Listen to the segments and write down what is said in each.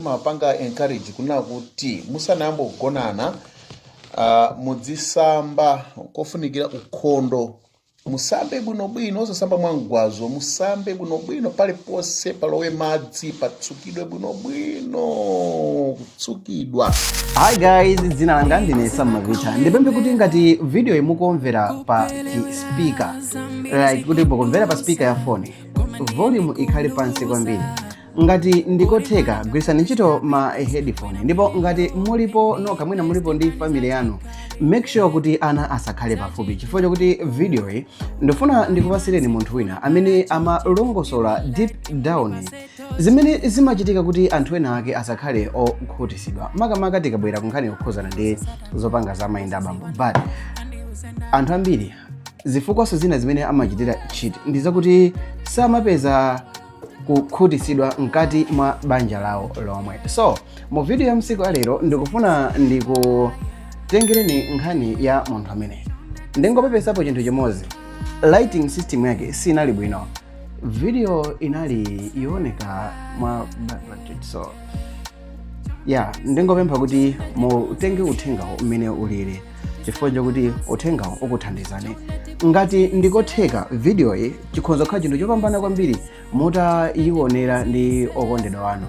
Mapanga encourage kuna kuti musanayambe kugonana, mudzisamba. Kofunikira ukhondo, musambe bwinobwino, osasamba mwamgwazo. Musambe bwinobwino, paliponse palowe madzi, patsukidwe bwinobwino, kutsukidwa. Hi guys, dzina langa ndine Sam Mavita. Ndipemphe kuti ngati video imukumvera pa speaker, like kuti mukumvera pa speaker ya phone, volume ikhale pansi kwambiri. Ngati ndikotheka, gwiritsani ntchito ma headphone. Ndipo ngati mulipo nokha, mwina mulipo ndi family yanu, make sure kuti ana asakhale pafupi, chifukwa chakuti video iyi ndifuna ndikupasireni munthu wina amene amalongosola deep down zimene zimachitika kuti anthu ena ake asakhale okhutitsidwa, makamaka tikabwera kunkhani yokhuzana ndi zopanga za mayi ndi abambo. But anthu ambiri, zifukwaso zina zimene amachitira cheat ndi zakuti samapeza kukhutitsidwa mkati mwa banja lawo lomwe. So mu video ya msiku alero ndikufuna ndikutengereni nkhani ya munthu amene ndingopepesapo chinthu chimodzi: lighting system yake sinali bwino, video inali ioneka mwa budget. So yeah, ndingopempha kuti mutenge uthengawo umene ulili, chifukwa chakuti uthengawo ukuthandizani. Ngati ndikotheka, video iyi chikhoza kukhala chinthu chopambana kwambiri mutayionera ndi okondedwa wanu,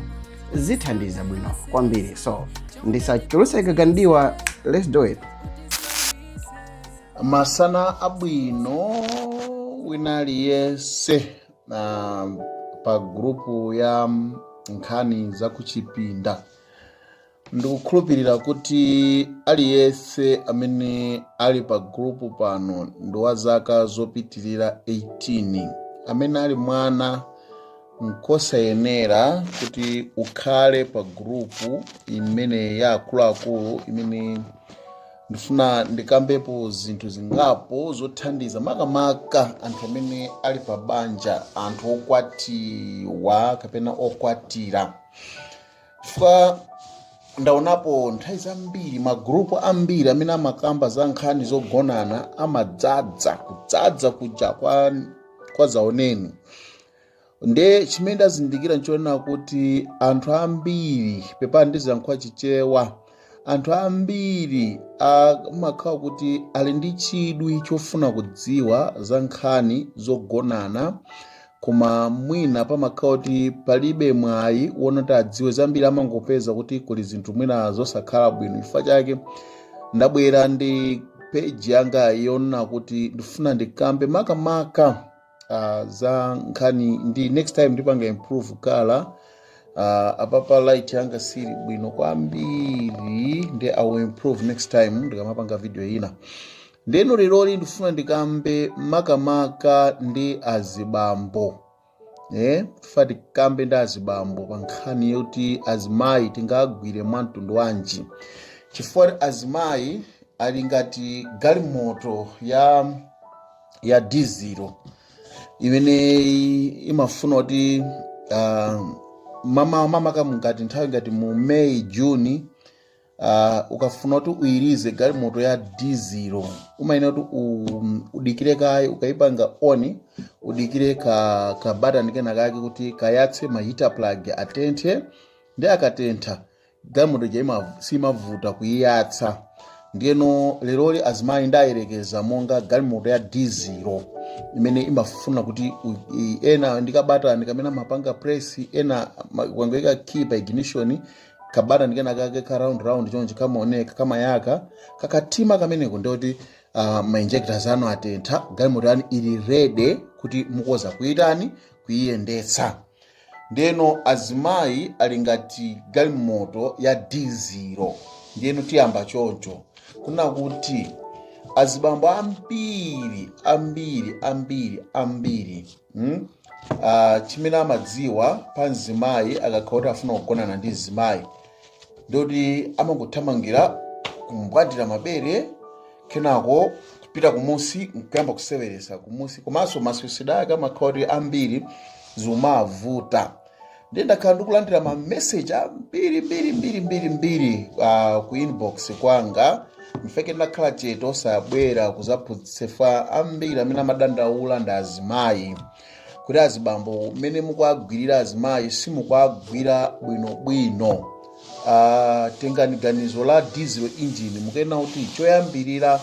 zithandiza bwino kwambiri. So ndisachulutse kagandiwa, let's do it. Masana abwino wina aliyense pa group ya nkhani zakuchipinda. Ndikukhulupirira kuti aliyense amene ali pa group pano ndi wa zaka zopitirira 18. Amene ali mwana, nkosayenera kuti ukhale pa group imene ya akuluakulu, imene ndifuna ndikambepo zinthu zingapo zothandiza makamaka anthu amene ali pa banja, anthu okwatiwa kapena okwatira, chifukwa ndaonapo nthawi zambiri magrupu ambiri amene amakamba za nkhani zogonana amadzadza kudzadza kuja kwa zaoneni. Nde chimene ndazindikira nchonena kuti anthu ambiri, pepani ndiziyankhula Chichewa, anthu ambiri amakhala kuti ali ndi chidwi chofuna kudziwa za nkhani zogonana, koma mwina pamakhala kuti palibe mwayi wonoti adziwe zambiri. Amangopeza kuti kuli zinthu mwina zosakhala bwino. Chifukwa chake ndabwera ndi page yanga yonena kuti ndifuna ndikambe makamaka za nkhani. Ndi next time ndipanga improve kala apapa light yanga sili bwino kwambiri, ndi I will improve next time ndikamapanga video ina. Ndeno leroli ndifuna ndikambe makamaka ndi azibambo, tifa tikambe ndi azibambo pa nkhani yoti azimayi tingagwire mwa mtundu wanji, chifukwa azimayi ali ngati galimoto ya dizilo imene imafuna kuti mama ngati nthawi ngati mu May, June, ukafuna kuti uyirize galimoto ya dizilo, umayenera kuti udikire kaye. Ukayipanga on, udikire ka button kena kake kuti kayatse ma heater plug atenthe. Ndi akatentha, galimoto ija simavuta kuyiyatsa. Ndiyeno leroli azimayi ndayerekeza monga galimoto ya dizilo imene imafuna kuti ena ndi kabatani kamene amapanga press, ena ukangoyika key pa ignition, kabatani kena kake ka round round chonchi kamaoneka, kamayaka. Kakatima kameneko, ndikuti ma injectors anu atentha, galimoto yanu ili ready kuti mukoza kuyitani, kuyiyendetsa. Ndeno azimayi ali ngati galimoto ya dizilo. Ndiyeno tiyamba choncho, kuna kuti azibambo ambiri ambiri ambiri ambiri, Chimene amadziwa pa mzimayi, akakhala kuti afuna kugonana ndi mzimayi, ndoti amangothamangira kumbwatira mabere, kenako kupita kumusi nkuyamba kuseweresa kumusi. Komanso masewesero ake amakhala kuti ambiri zimavuta. Ndiye ndakhala ndikulandira ma message ambiri mbiri mbiri mbiri mbiri ku inbox kwanga. Mfeke ndakhala chete osabwera kuzaphunzitsa. Ambiri amene amadandaula ndi azimayi. Kuti azibambo mmene mukuagwirira azimayi simukuagwira bwinobwino. Tengani ganizo la diesel engine. Mukuyenera kuti choyambirira,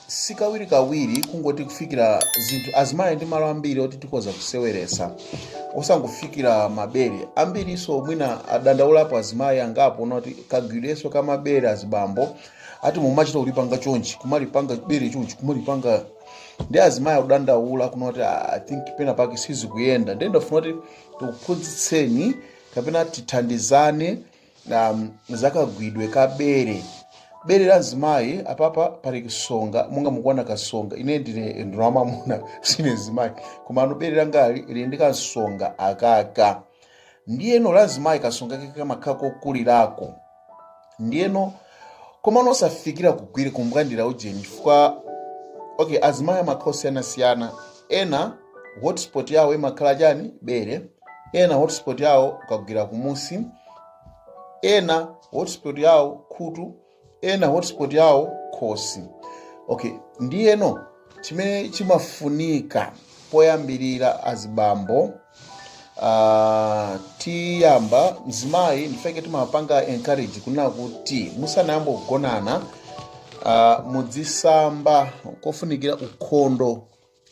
sikawirikawiri kungoti kufikira zinthu. Azimayi ndi malo ambiri oti tikhoza kuseweresa, osangofikira mabere ambiriso. Mwina adandaulapo azimayi angapo noti kagwireso ka mabere azibambo ati mumachita kulipanga chonchi, kumalipanga bere chonchi, kumalipanga ndi azimayi akudandaula kunoti, "Ah, I think pena pake sizikuyenda." Ndiye ndafuna kuti tikuphunzitseni kapena tithandizane zakagwidwe ka bere. Bere la mzimayi apapa pali kisonga, monga mukuona kasonga. Ine ndine wamamuna, sine mzimayi, komano bere langali lili ndi kansonga akaka. Ndiyeno la mzimayi kasonga kake kamakhala kokulirako. Ndiyeno komano osafikira kugwira kumbwandira ujeni, chifukwa okay, azimayi amakhala osiyanasiyana. Ena hotspot yawo imakhala chani? Bere. Ena hotspot yawo ukagwira kumusi, ena hotspot yawo khutu, ena hotspot yawo khosi. Okay, ndiyeno chimene chimafunika poyambirira azibambo, tiyamba mzimayi ndifeke timapanga encourage kunena kuti musanayambe kugonana, mudzisamba kofunikira ukhondo.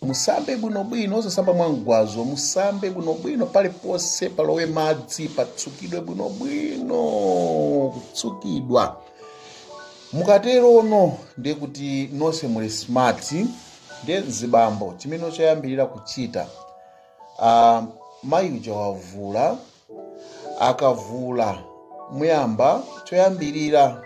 Musambe bwinobwino, osasamba mwamgwazo. Musambe bwinobwino, paliponse palowe madzi, patsukidwe bwinobwino, kutsukidwa. Mukaterono ndiye kuti nonse muli smart. Ndiye mzibambo chimene choyambirira kuchita, mayi uja wavula. Akavula muyamba choyambirira,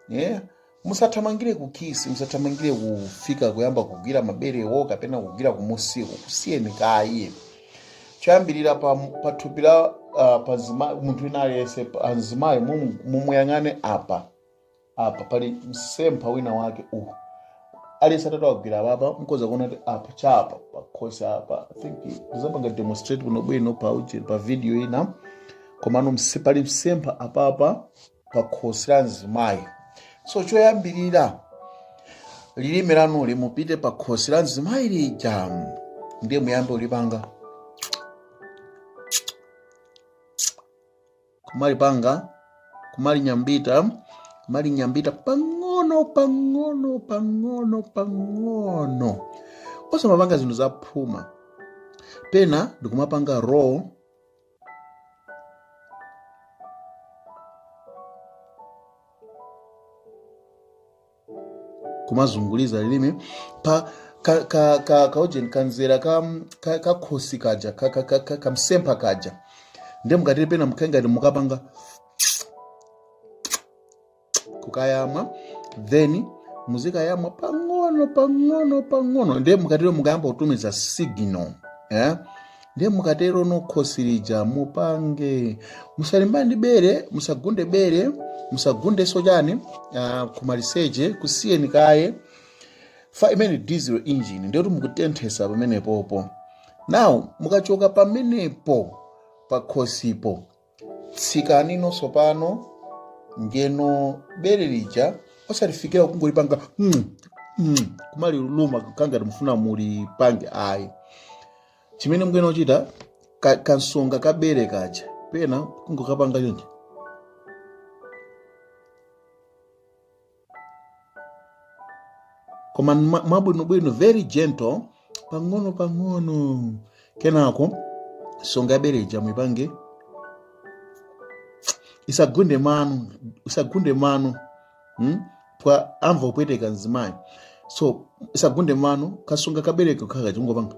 yeah? Musathamangire kukisi, musathamangire kufika kuyamba kugwira maberewo kapena kugwira kumusiku, kusiyeni kaye. Choyambirira pa thupi la pa munthu wina aliyense, pa mzimayi mumuyang'ane apa. Apa pali msempha wina wake uwu. Aliyense atatu agwira apapa, mukhoza kuona kuti apa chapa pakhosi apa, I think ndizapanga demonstrate bwinobwino pa uje pa video ina, komano pali msempha apapa pa khosi la mzimayi. So choyambirira lilime lanuli mupite pa khosi la mzimayi lija, ndiye muyambe ulipanga kumalipanga, kumalinyambita, kumalinyambita pang'ono pang'ono pang'ono pang'ono, osamapanga zinthu zaphuma. Pena ndikumapanga roll kumazunguliza lilime pa ka ka ka kaujeni kanzera ka ka kakhosi kaja ka ka ka ka kamsempha kaja. Ndiye mukatiri pena mukhale ngati mukapanga kukayamwa, then muzikayamwa pang'ono pang'ono pang'ono. Ndiye mukatero mukayamba kutumiza signal, eh? Ndiye mukatero no khosi lija mupange, musalimbane ndi bere, musagunde bere, musagundenso chani, kumaliseche, kusiyeni kaye fa imene diesel engine. Ndiye kuti mukutenthesa pamenepopo. Now mukachoka pamenepo pakhosipo, tsikani nonso pano. Ngeno bere lija osalifikira kungolipanga kumaliluma kangati mufuna mulipange, ayi. Chimene mukuyenera kuchita, kansonga ka bere kaja pena kungokapanga chonchi, koma mwabwinobwino, very gentle, pang'ono pang'ono. Kenako nsonga ya bere ija muipange isagunde mano, isagunde mano, Pwa amva kupweteka mzimayi, so isagunde mano. Kasonga kabere kaja kungopanga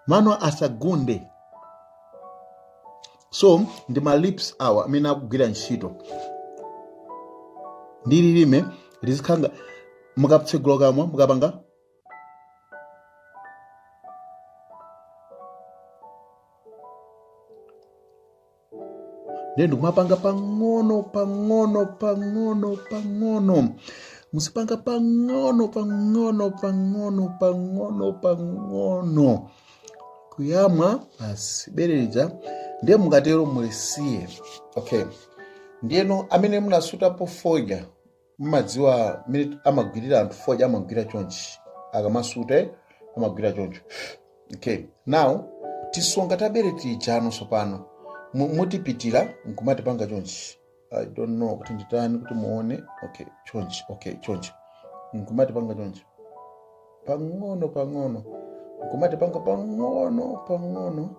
mano asagunde. So ndi ma lips awa amene akugwira ntchito ndi lilime lizikhala mukatsegula kamwa mukapanga. Ndiye ndikumapanga pang'ono pang'ono pang'ono pang'ono, muzipanga pang'ono pang'ono pang'ono pang'ono pang'ono kuyamwa basi bere lija. Ndiye mukatero mulisiye. Okay, ndiyeno amene munasutapo fodya. Mmadziwa mmene amagwirira anthu fodya? Amagwira chonchi akamasute, amagwira choncho. Okay, now tisonga tabere tijano sopano mutipitira nkumatipanga chonchi. I don't know kuti nditani kuti muone. Okay, chonchi. Okay, chonchi, nkumatipanga chonchi pang'ono pang'ono, nkumatipanga pang'ono pang'ono,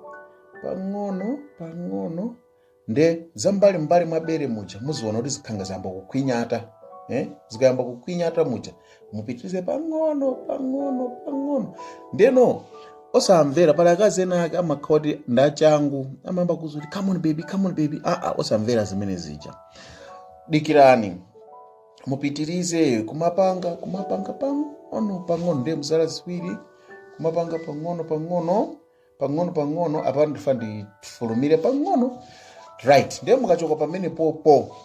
pang'ono pang'ono. Nde zambali mbali mwa bere muja muziona kuti zikhanga zayamba kukwinyata, eh? Zikayamba kukwinyata muja mupitirize pang'ono pang'ono pang'ono. Ndeno osamvera, pali akazi ena ake amakhala kuti ndachangu, amayamba kuza kuti, "Come on baby, come on baby." Aa, osamvera zimene zija. Dikirani, mupitirize kumapanga, kumapanga pang'ono pang'ono. Ndiye mzala ziwiri, kumapanga pang'ono pang'ono, pang'ono pang'ono. Apa ndifa ndifulumire pang'ono, right? Ndiye mukachoka pamene popo,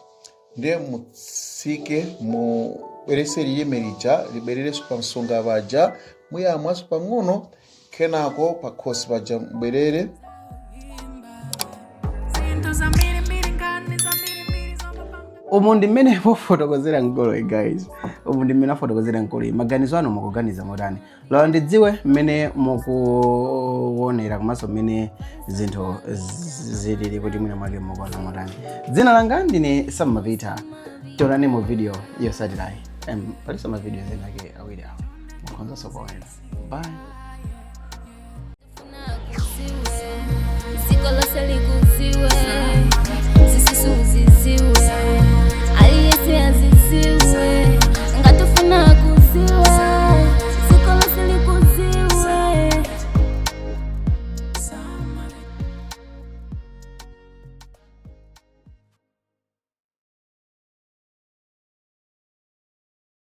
ndiye mutsike, mubwerese lilime lija, libwererenso pa msonga paja, muyamwaso pang'ono, kenako pakhosi paja mubwerere. Zinthu zambirimbiri, nkhani zambirimbiri zomapanga. Umu ndi mmene pofotokozera mkoloyi, guys. Umu ndi mmene afotokozera mkoloyi. Maganizo anu, mukuganiza motani? Lola ndidziwe mmene mukuonera komanso mmene zinthu zilili, kuti mwina mwake mukuona motani. Dzina langa ndine Sammavita. Tionane mu video yotsatirayi. Palinso mavideo enake awiri awo mukhonzanso kuonera. Bye. Dziko lonse likudziwe.